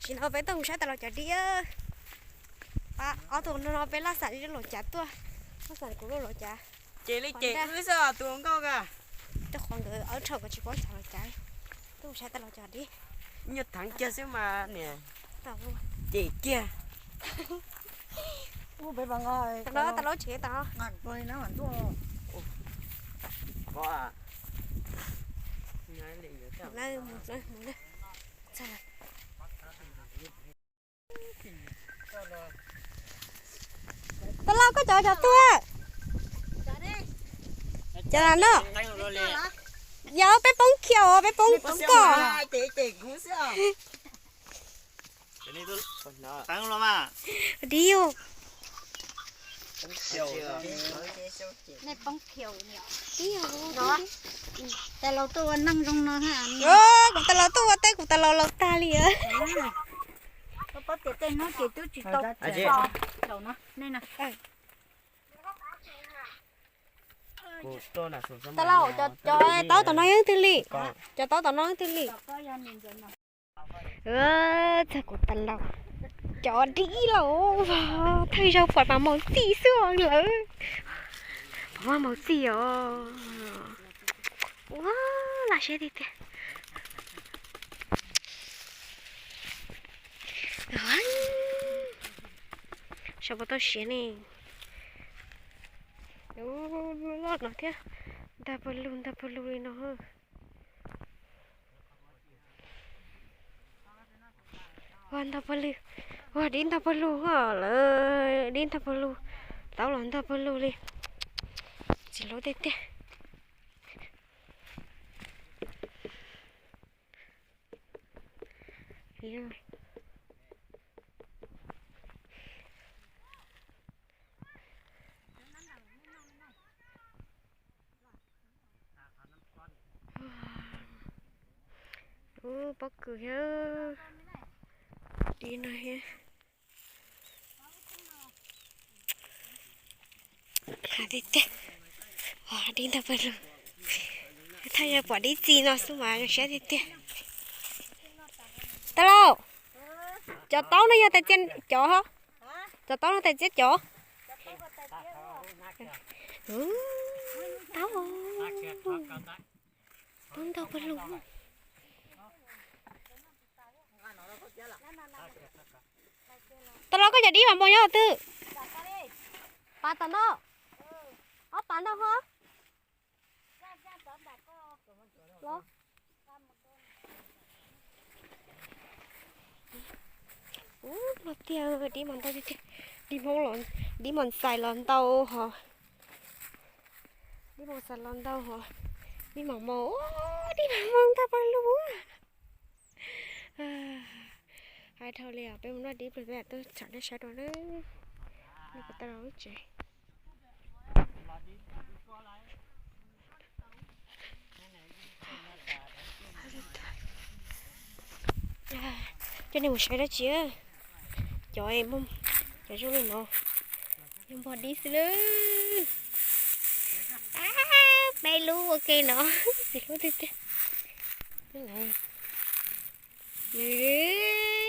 Tsis no peb tuaj mus saib tas los cov dib. Ob tug no peb laj xam laj los cav tuaj, laj xam kuv laj los cav. Ces li ces wb xwb tus nkauj ka. Rau qhov nkawd awb rhau nkawd tsis paub tham los cav. Tuaj mus saib tas los cov dib. Nyuag thav kiag xwb mas niam. Ces kiag. Tas los tas los tsev tas. Tau lauj, koj cov cov tuaj. Cov no. Yog peb poob khiaus, peb poob koj. Dib. Tais laus tuaj ua neej zoo no. Kuv tais laus tuaj ua teb, kuv tais laus laus tag li. Koj paub tias tej no ces twb tsis tau. Tais laus, cov taub tom no yeej twg li? Cov taub tom no yeej twg li? Txog kuv tais laus cov dib los, thawj zaug pom mas maus txij xwb lawm. Pom mas maus txij os. Ua laj siab tiag tiag. Saib puas tau siav ne. Loj no thiab, ntag pawg lug ntag pawg lug li no. Ua ntag pawg lug, ua dib ntag pawg lug lawm, dib ntag pawg lug, taub los ntag pawg lug li. Txiv hlub tiag tiag. Ub, pob kws thiab. Dib no thiab. Dib ntag pawg lug. Thaj yeej pom dib txi no xwb mas zoo siab tiag tiag. Tais laus, cov taub no yog tais txiaj cov, cov taub no tais txiaj cov. Taub, taub ntag pawg lug. Tais laus, koj cov dib mas npog nyob twg? Pas tom no. Ob pas ntau hov. Ub, no tiag, dib mas ntau tiag tiag. Dib Hmoob los, dib mos xais los ntau hov. Dib mos xais los ntau hov. Dib mas maus, dib mas maus ntau pawg lug. Hais dhau li os, peb mus noj dib pliag peb tuaj txham nej saib dua na. Noj kom tau lub tsev. Coj nej mus saib dab tsi, cov, cov zoo li no, yog npog dib xwb lawm. Peb lub ua ke no, peb lub tiag tiag.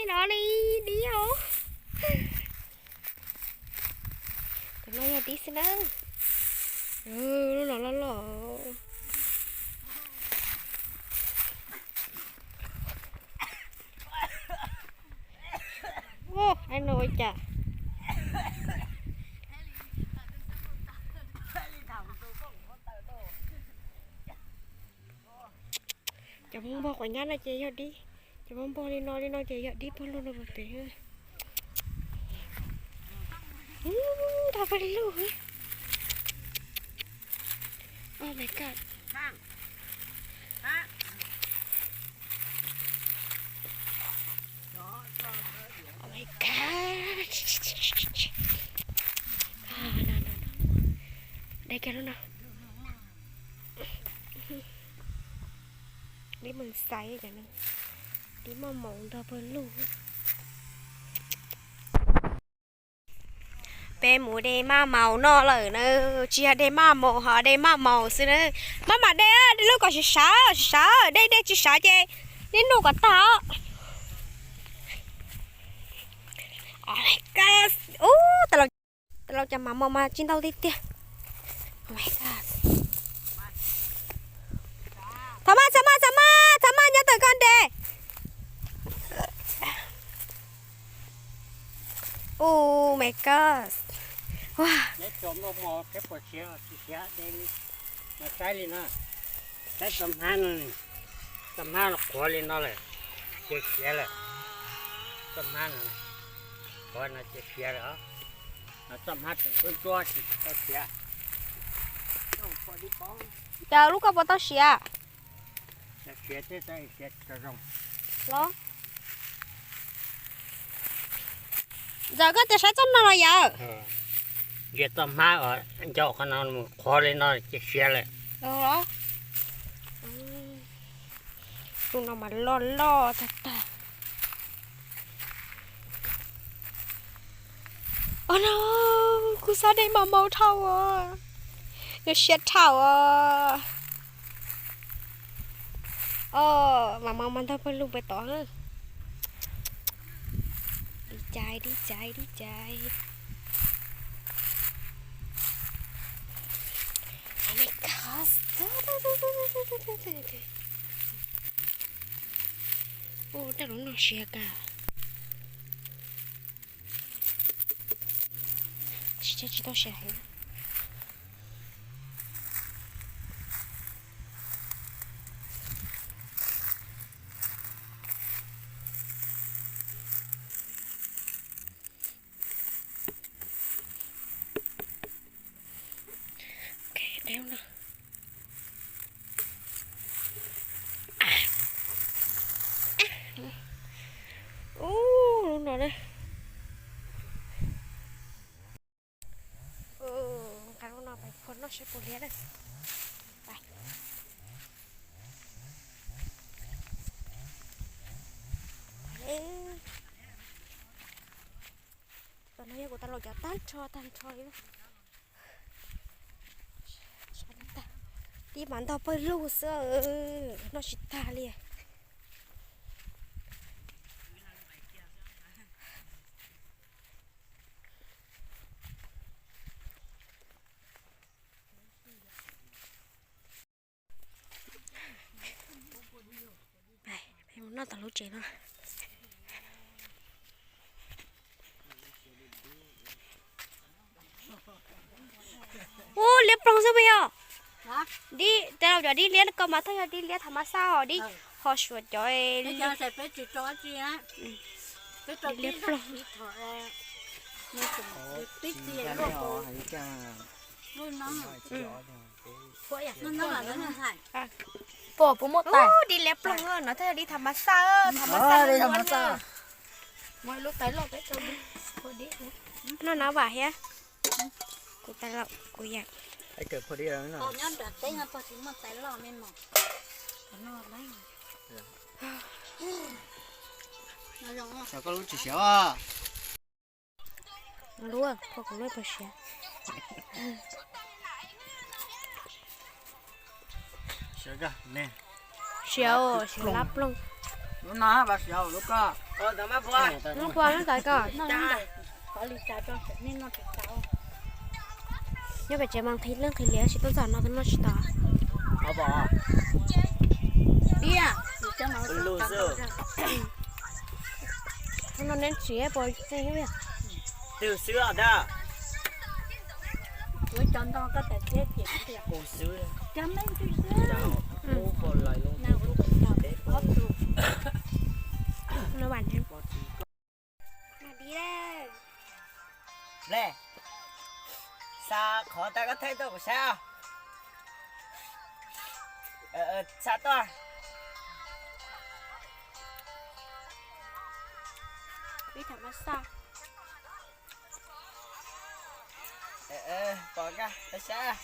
No li dib os. Cov no yog dib xwb na. Lub no loj loj. Ub, no ua cas? Cov npog quav nyab no ces yog dib, cov npog li no li no ces yog dib pawg lug no puas pem. Ub, ntau pawg lug. Oh my god. Oh my god. Dai kiag lub no. Dib mos xais, dib maj maus ntau pawg lug. Peb mus de maj maus noj lawm na, tsis yog de maj maus ho de maj maus xwb na. Maj mam de, de lub kom sawv sawv, sawv sawv, de de tsis sawv ces nej noj kom tag. Cov mas mos mas tsis ntau tiag tiag. Oh my God. Txhob maj, txhob maj, txhob maj, txhob maj, nyob tawm koj nres. Oh my God. Wow. Neb tso muaj mos thiab puas siav, tsis siav, de li no saib li no. Saib txoj hmab no, txoj hmab los qhuav li no lawm, ces siav lawm. Txoj hmab no, qhuav no ces siav lawm os. Txoj hmab tseem ntsuab ntsuab tsis tau siav. Cas lub koj puas tau siav? Siav thiab siav tsis tau zoo los? Ntxawm, koj tias saib txoj no los yawm? Ntsia txoj hmab os, nco qhov no mus qhuav li no ces siav lawm. Tus no mas loj loj tag tag. Os no, kuv xav de mas maus dhau os. Yog siav dhau os. Os, mas maus mas ntog pawg lug pem tod. Dib cai, dib cai, dib cai. Ua tej lub no siav kawg. Tsis, tsis tau siav heev. Ub, lub no na. Nqa lub no pais phua noj seb puas liab na. Tam no yog kuv tau los cov tag nrho tag nrho li. Tib mas ntog pawg lug xwb, noj tsis tag li. Peb mus noj tom lub tsev no. Ub, liab ploog xwb puas yog? Dib, tej laus cov dib liab ko mas thiaj yog dib liab thav mas xaj os, dib ho suav cov liab ploog. Pom puas muaj tais? Dib liab ploog no thiaj yog dib thav mas xaj, thav mas xaj. Muaj lub tais loj peb tau dib, dib. No no vam thiab. Kuv tais loj kuv yam. Nyob nram teb no pog tsis muaj tais loj me mos. Xyov koj lub tsis siav. Lub, koj kuv lub puas siav? Siav, siav lab ploog. Lub no vas siav lub ko. Noj puas noj tais ko? Nyob pem tsev mas nqhis leej nqhis lias tsis tau txog no, tus noj tsis tau. Tus no neb tsis puas tseeb. Twg xwb os dab? Kuv cov ntoo koj tais thiab ces kuv xwb. Cov me ntsis xwb. Ble, xa qhov tag koj thaij tuaj kuv saib. Xa tuaj. Ib tham mas xaj. Pom koj tau sab.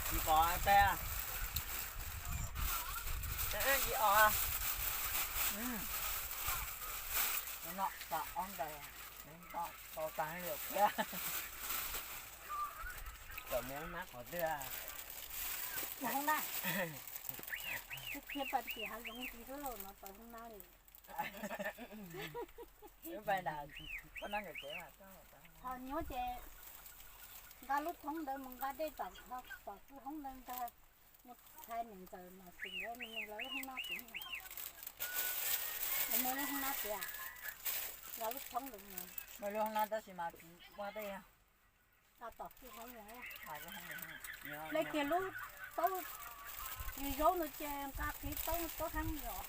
Tsis pom tej. Tsis os. No tau ob ntawd, tau tag li thiab. Kom mus nab qhov twg? Mus hoob nab. Twb qhia pais tim hav zoov ntsis xwb los no pais hoob nab li. Wb pais nram koj nab nkawd tsev mas. Thaum nyuaj ces nqa lub thoob ntawd mus nqa dej tom, tom kwj hoob ntawd ntag. Mus txhais niam ntxawm mas xwm ntawd nws lawv lub hoob nab tid. Lawv muaj lub hoob nab tias, nqa lub thoob ntawd mus. Muaj lub hoob nab tab sis mas tsis muaj dej. Tom kwj hoob ntawd. Lawv tias lub taub, yus zaub ntawd ces nqa qhib taub, taub heev yom.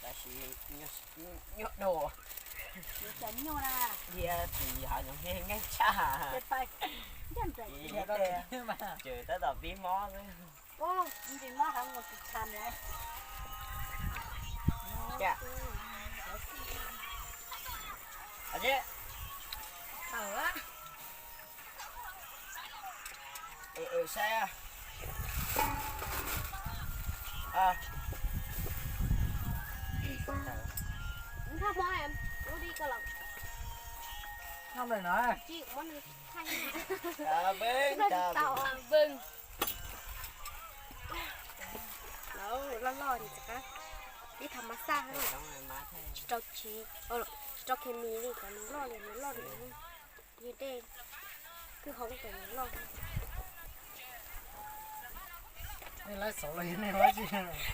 Tab sis nyuaj dua. Yus cas nyuaj na. Liab tsis hav zoov nqaij tshaj. Ces tab tom pib mob xwb. Ntsis mob heev mus tsis tshas lawm. Saib. Loj loj li, ib thas mas xaj, tsis rau, tsis rau khes mis li, cov nws loj li, nws loj li. Yog dej kwj hoob ces nws loj. Nej laiv xauv los yog nej ua dab tsi?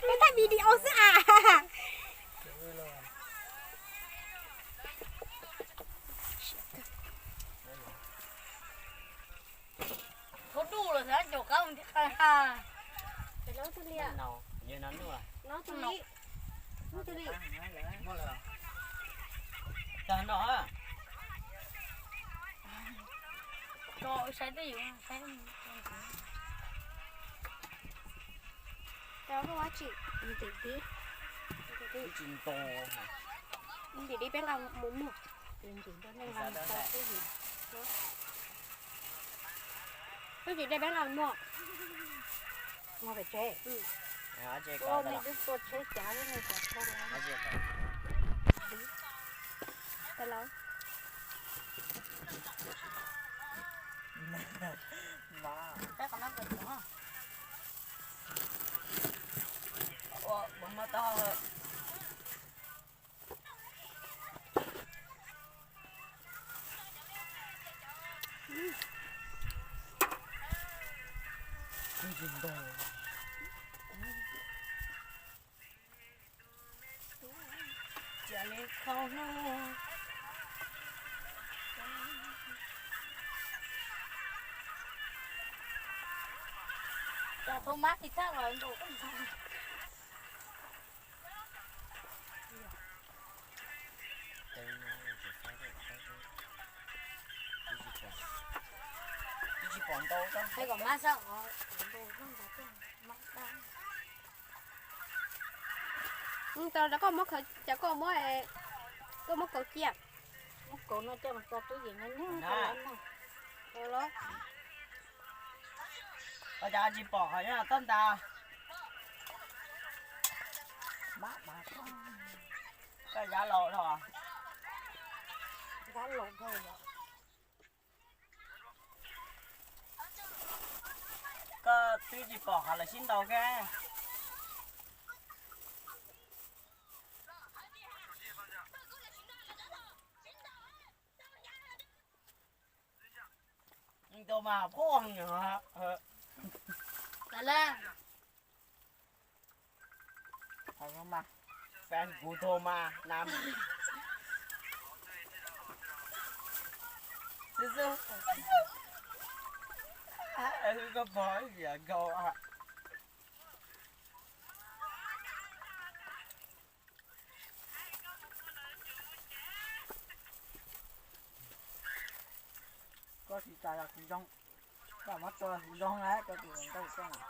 Peb thaij video xwb as. Thaub duj los xav caum qab mus thiab qab ha. Tag no. Tso saib twj ywm saib. Tsis nto. Ntim li peb nqa mus muag. Twb tsis dej peb nqa mus muag. Muag pem tsev. Nej twb tua tsheb cav nej cov thau. Tau los. Ua, ua muab tau. Cia li khau hnub. Cov thau mab tsis txhaj los nkaus. Tsis pom ntau, hais kom mab xwb os. Tau, koj muab, cas koj muab, koj muab kaus cia. Muab kaus no coj mus tso twj ywm nyob nyob. Ua cas tsis pom qhov nyob tab ntag. Koj yav laus dhau. Koj twb tsis pom qhov lawv sib ntaus kawg. Tus mas phooj ywg. Fan kuv tus mas nam. Xwb xwb. Koj pom ib yam nkaus. Koj tsis tas yog kuv zoo, koj muab tua kuv zoo na, koj tus nkauj koj na.